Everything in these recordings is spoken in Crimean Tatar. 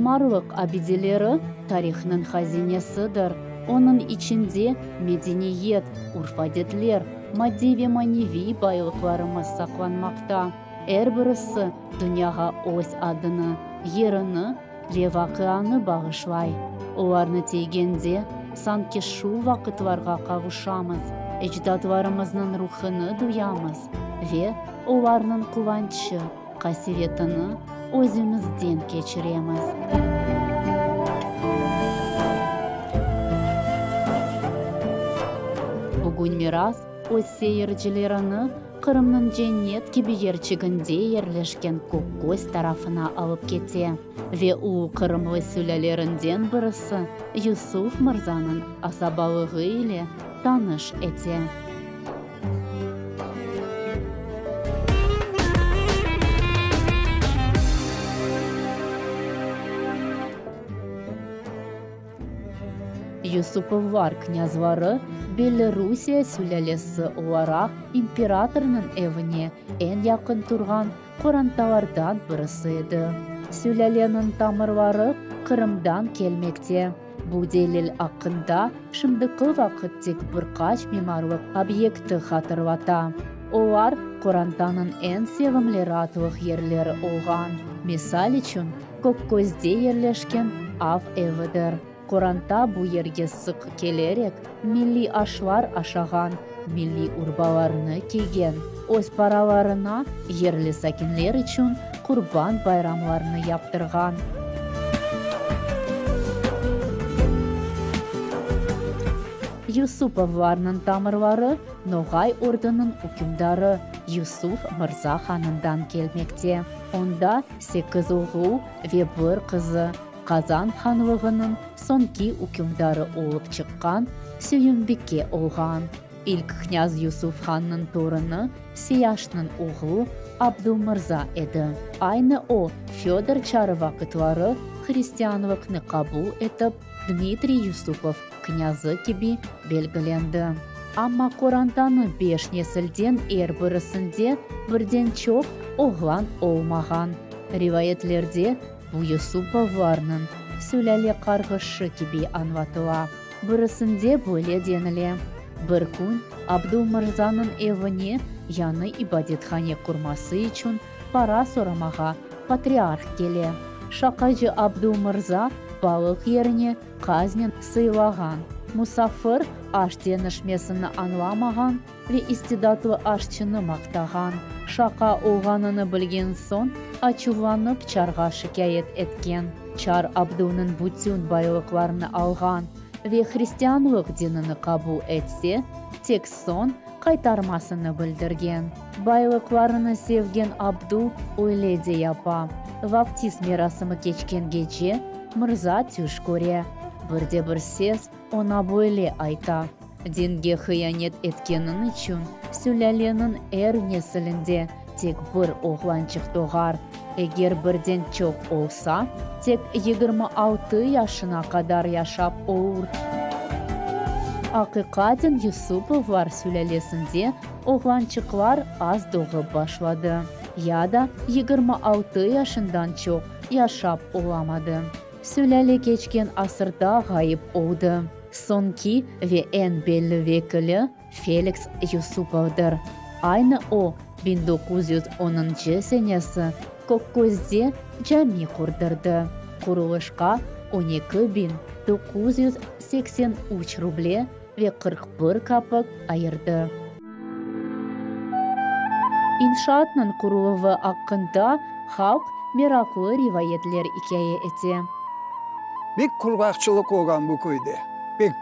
Mimarlıq abideleri tarihnıñ hazinesidir, onıñ içinde medeniyet, urf-adetler, maddiy ve maneviy baylıqlarımız saqlanmaqta. Er birisi dünyağa öz adını, yerini ve vaqianı bağışlay. Olarnı tiygende, sanki şu vaqıtlarğa qavuşamız, ecdatlarımıznıñ ruhını duyamız ve olarnıñ quvançı, qasevetini özümizden keçiremiz. Bugün Miras öz seyircilerini Qırımnıñ cennet kibi yerçiginde yerleşken Kökköz tarafına alıp kete ve ulu qırımlı sülâlerinden birisi Yusuf mırzanıñ asabalığı ile tanış ete. Yusupovlar knâzları belli Rusiye sülâlesi olaraq imperatornıñ evine eñ yaqın turğan qorantalardan birisi edi. Sülâleniñ tamırları Qırımdan kelmekte. Bu delil aqqında şimdiki vaqıt tek bir qaç mimarlıq obyekti hatırlata. Olar qorantanıñ eñ sevimli raatlıq yerleri olğan, misal içün, Kökközde yerleşken av evidir. Qoranta bu yerge sıq kelerek, milliy aşlar aşağan, milliy urbalarını kiygen, öz paralarına yerli sakinler içün qurban bayramlarını yaptırğan. Yusupovlarnıñ tamırları Noğay Ordunıñ ükümdarı Yusuf mırza hanından kelmekte. Onda sekiz oğul ve bir qızı, Qazan hanlığınıñ soñki ükümdarı olıp çıqqan Süyümbike olğan. İlk knâz Yusuf hannıñ torunı Siyaşnıñ oğlu Abdulmırza edi. Aynı o, Födor çarı vaqıtları hristianlıqnı qabul etip, Dmitriy Yusupov knâzı kibi belgilendi. Amma qorantanı beş nesilden er birisinde birden çoq oğlan olmağan. Rivayetlerde bu Yusupovlarnıñ sülâle qarğışı kibi añlatıla. Birisinde böyle denile, Bir kün Abdulmırzanıñ evine yañı ibadethane qurması içün para soramağa patriarh kele. Şaqacı Abdulmırza balıq yerine qaznen sıylağan. Musafir aş deñişmesini añlamağan ve istidatlı aşçını maqtağan. Şaqa olğanını bilgen soñ, açuvlanıp çarğa şikâyet etken. Çar Abdulnıñ bütün baylıqlarını alğan ve hristianlıq dinini qabul etse, tek soñ qaytarmasını bildirgen. Baylıqlarını sevgen Abdul öyle de yapa. Vaftiz merasimi keçken gece mırza tüş köre. Bir de bir ses oña böyle ayta, Dinge hıyanet etkeniñ içün sülâleniñ er nesilinde tek bir oğlançıq doğar, eger birden çoq olsa, tek 26 yaşına qadar yaşap olur. Aqiqaten Yusupovlar sülâlesinde oğlançıqlar az doğıp başladı, ya da 26 yaşından çoq yaşap olamadı. Sülâle keçken asırda ğayıp oldı. Soñki ve eñ belli vekili Feliks Yusupovdır. Aynı o, 1910-ncı senesi Kökközde cami qurdırdı. Qurulışqa 12983 ruble ve 41 kapik ayırdı. İnşaatnıñ quruluvı aqqında halq meraqlı rivayetler ikâye ete. Pek qurğaqçılıq olğan bu köyde, pek.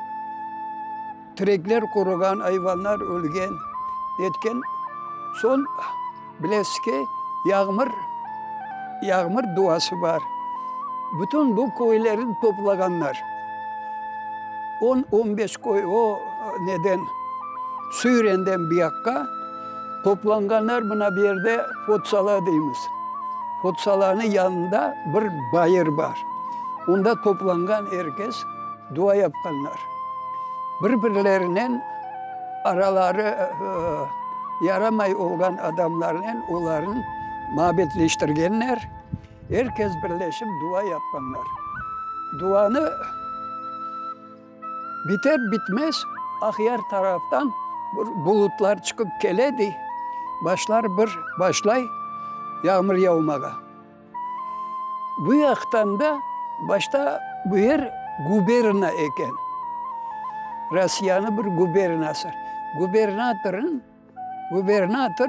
Terekler quruğan, ayvanlar ölgen, etken. Soñ, bilesiz ki, yağmur, yağmur duası bar. Bütün bu köylerni toplağanlar. On, on beş köy o neden, Süyrenden bu yaqqa toplanğanlar, mına bu yerde Fotsala deymiz. Fotsalanıñ yanında bir bayır bar. Onda toplanğan er kes. Dua yapqanlar. Bir-birlerinen araları yaramay olğan adamlarnen olarnı mabetleştirgenler. Er kes birleşip dua yapqanlar. Duanı biter-bitmez Aqyar taraftan bir bulutlar çıqıp kele dey, başlar bir başlay yağmur yağmağa. Bu yaqtan da başta bu yer guberna eken, Rossiyanıñ bir gubernası. Gubernatorın, gubernator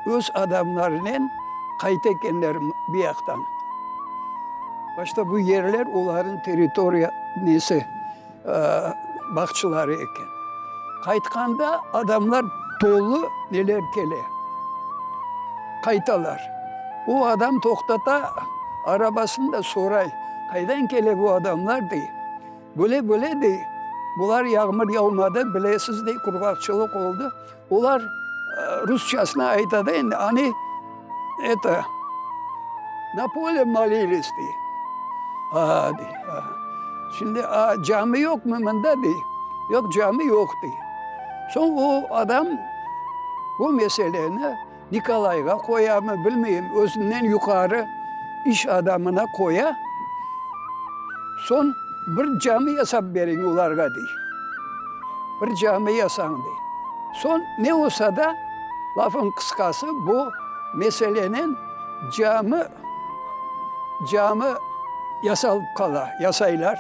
öz adamlarınen qayta ekenler bu yaqtan. Başta bu yerler olarnıñ territoriya nesi, bağçaları eken. Qaytqanda adamlar tolu neler kele, qaytalar. O adam toqtata arabasını da soray, qaydan kele bu adamlar dey. Böyle böyle dey, bular yağmur yağmadı, bilesiz dey, qurğaqçılıq oldı. Olar rusçasını ayta da endi, oni eto, na pole molilis dey. A, dey, a. Şimdi, a, cami yoqmı mında dey. Yoq, cami yoq dey. Soñ o adam bu meseleni Nikolayğa qoyamı, bilmeyim, özünden yuqarı iş adamına qoya, soñ bir cami yasap beriñ olarğa, dey. Bir cami yasañ, dey. Soñ ne olsa da, lafıñ qısqası, bu meselenen cami, cami yasalıp qala, yasaylar.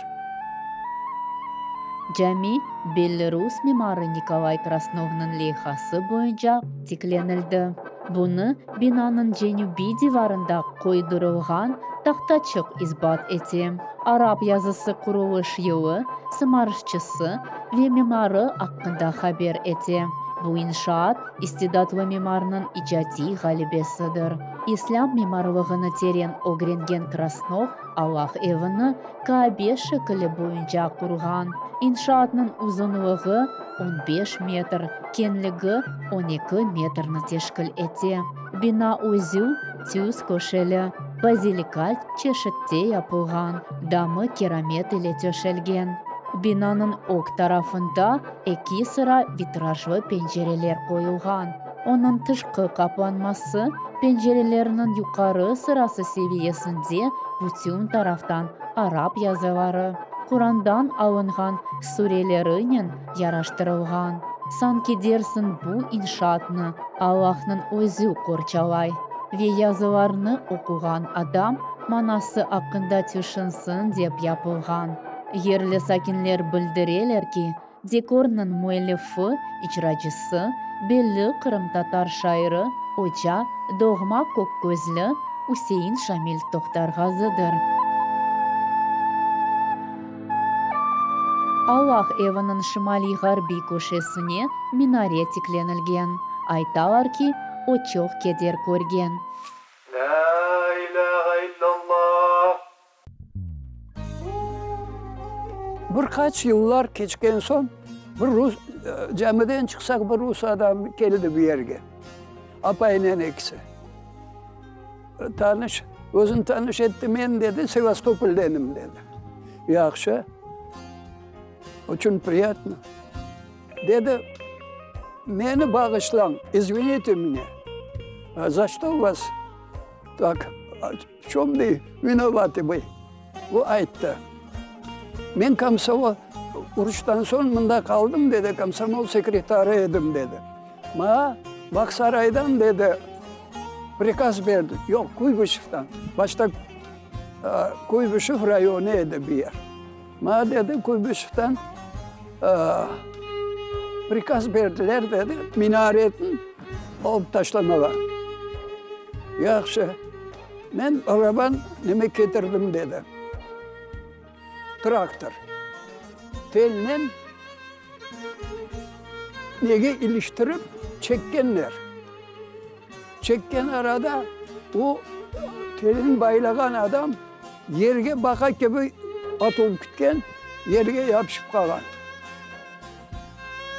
Cami belli rus mimarı Nikolay Krasnovnıñ leyhası boyunca tiklenildi. Bunı binanıñ cenübiy divarında qoydurılğan tahtaçıq isbat ete. Arap yazısı qurulış yılı, sımarışçısı ve mimarı aqqında haber ete. Bu inşaat istidatlı mimarnıñ icadiy ğalebesidir. İslâm mimarlığını teren ögrengen Krasnov Allah evini Kaabe şekili boyunca qurğan. İnşaatnıñ uzunlığı on beş metr, keñligi on eki metrni teşkil ete. Bina özü tüz köşeli, bazilikal çeşitte yapılğan, damı kiramet ile töşelgen. Binanıñ ög tarafında eki sıra vitrajlı pencereler qoyulğan. Onıñ tışqı qaplanması pencerelerniñ yuqarı sırası seviyesinde bütün taraftan arap yazıları, Qurandan alınğan surelerinen yaraştırılğan. Sanki dersiñ bu inşaatnı Allahnıñ özü qorçalay ve yazılarnı oquğan adam manası aqqında tüşünsin dep yapılğan. Yerli sakinler bildireler ki, Dekornıñ müellifi, icracısı, belli qırımtatar şairi, oca, doğma Kökközlü Üsein Şamil Tohtarğazıdır. Allah eviniñ şimaliy-ğarbiy köşesine minare tiklenilgen. Aytalar ki, o çoq keder körgen. Lâ ilâhe illallah. Bir qaç yıllar keçken soñ, bir rus, camiden çıqsaq, bir rus adam keldi bu yerge, apayınen ekisi. Tanış, özüni tanış etti, men, dedi, Sevastopoldenim, dedi. Yahşı, oçün priyatno. Dedi, meni bağışlañ, izvinite menya, za çto vas tak V çöm dey, vinovatı vı? O ayttı, Men komsomol, uruştan soñ mında qaldım, dedi, komsomol sekretarı edim, dedi. Maña Bağsaraydan, dedi, prikaz berdi, yoq, Kuybışevdan, başta Kuybışev rayonı edi bu yer. Maña, dedi, Kuybışevdan prikaz berdiler, dedi, minaretni alıp taşlamağa. Yahşı, men baraban neme ketirdim, dedi, traktor. Telnen nege iliştirip çekkenler. Çekken arada o telin baylağan adam yerge baqa kibi atılıp ketken, yerge yapışıp qalğan.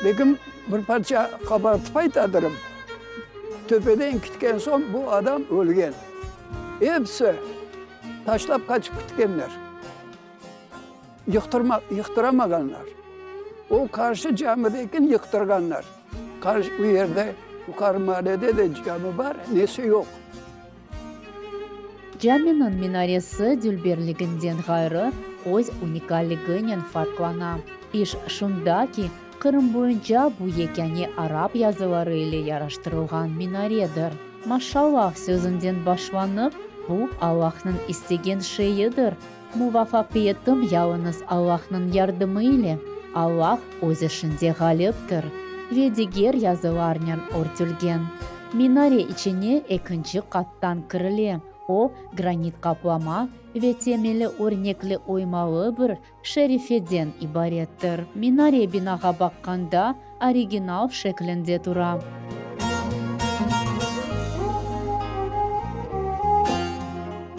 Begim bir parça qabartıp aytadırım, töpeden ketken soñ bu adam ölgen. Episi taşlap qaçıp ketkenler. Yıqtırma, yıqtıramağanlar. O qarşı camidekini yıqtırğanlar. Qarşı, bu yerde, yuqarı maalede de cami bar, nesi yoq. Caminiñ minaresi dülberliginden ğayrı, öz unikalliginen farqlana. İş şunda ki, Qırım boyunca bu yekâne arap yazıları ile yaraştırılğan minaredir. Maşallah sözünden başlanıp, bu Allahnıñ istegen şeyidir, muvafaqiyetim yalıñız Allahnıñ yardımı ile, Allah öz işinde ğaliptir ve diger yazılarnen örtülgen. Minare içine ekinci qattan kirile, o, granit qaplama ve temeli örnekli oymalı bir şerifeden ibarettir. Minare binağa baqqanda original şeklinde tura.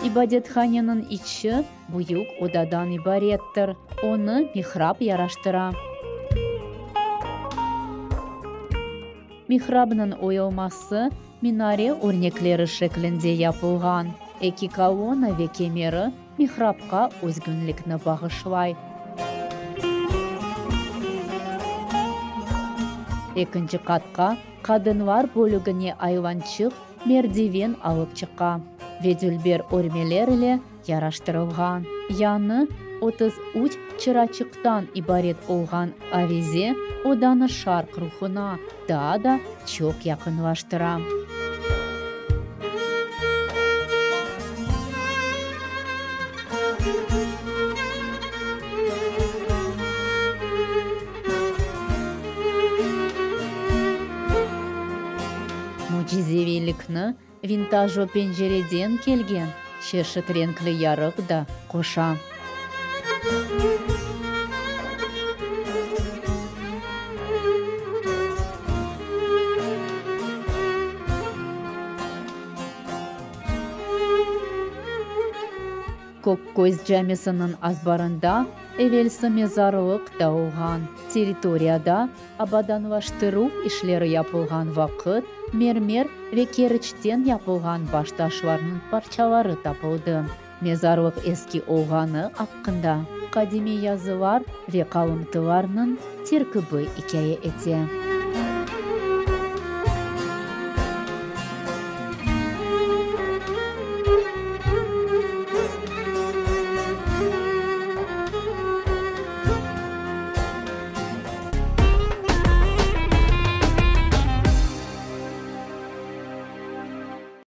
İbadethaneniñ içi büyük odadan ibarettir, onı mihrap yaraştıra. Mihrabnıñ oyulması minare örnekleri şeklinde yapılğan, eki kolonna ve kemeri mihrapqa özgünlikni bağışlay. Ekinci qatqa, qadınlar bölügine ayvançıq merdiven alıp çıqa ve dülber örmeler ile yaraştırılğan. Yañı 33 çıraçıqtan ibaret olğan avize odanı şarq ruhuna daa da çoq yaqınlaştıra. Mücizeviylikni vintajlı pencereden kelgen çeşit renkli yarıq da qoşa. Kök-Köz camisiniñ azbarında evelsi mezarlıq da olğan territoriyada abadanlaştıruv işleri yapılğan vaqıt mermer ve keriçten yapılğan baştaşlarnıñ parçaları tapıldı. Mezarlıq eski olğanı aqqında qadimiy yazılar ve qalımtılarnıñ terkibi ikâye ete.